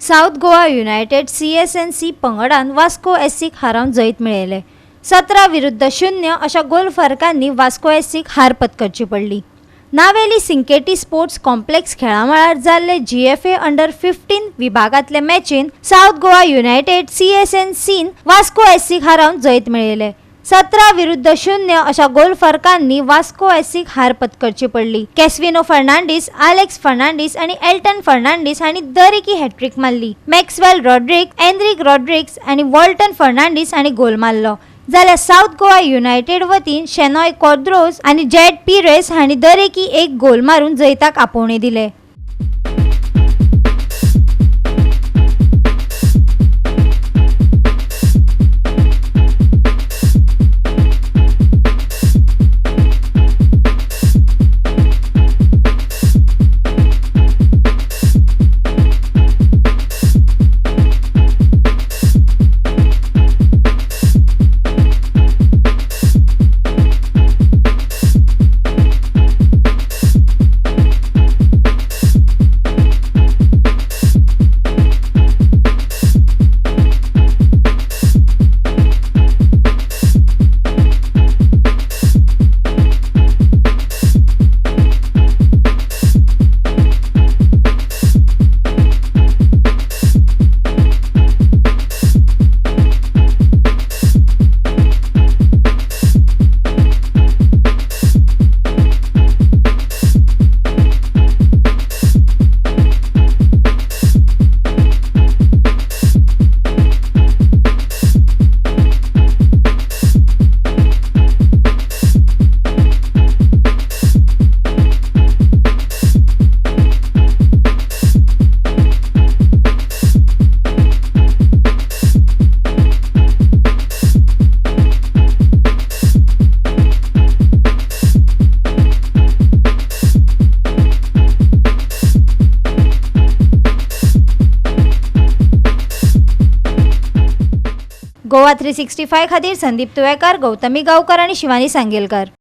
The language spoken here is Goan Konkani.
सावथ गोवा युनायटेड सीएसएनसी पंगडान वास्को एससीक हारोवन जैत मेळयलें. 17-0 अशा गोल फरकांनी वास्को एससीक हार पत्करची पडली. नावेली सिंकेटी स्पोर्ट्स कॉम्प्लेक्स खेळामळार जाल्ले जीएफए अंडर 15 विभागांतले मॅचीन सावथ गोवा युनायटेड सीएसएनसीन वास्को एससीक हारोवन जैत मेळयलें. 17-0 अशा गोल फरकांनी वास्को एससीक हार पत्करची पडली. कॅस्विनो फर्नांडीस, आलेक्स फर्नांडीस आनी एल्टन फर्नांडीस हांणी दरेकी हॅट्रीक मारली. मॅक्सवेल रॉड्रिक्स, एनरिक रॉड्रिक्स आनी वॉल्टन फर्नांडीस हांणी गोल मारलो, जाल्यार सावथ गोवा युनायटेड वतीन शेनॉय कॉद्रोस आनी जेड पिरेस हांणी दरेकी एक गोल मारून जैताक आपोवणें दिलें. गोवा 365 खातीर संदीप तुवेकर, गौतमी गांवकर आनी शिवानी सांगेलकर.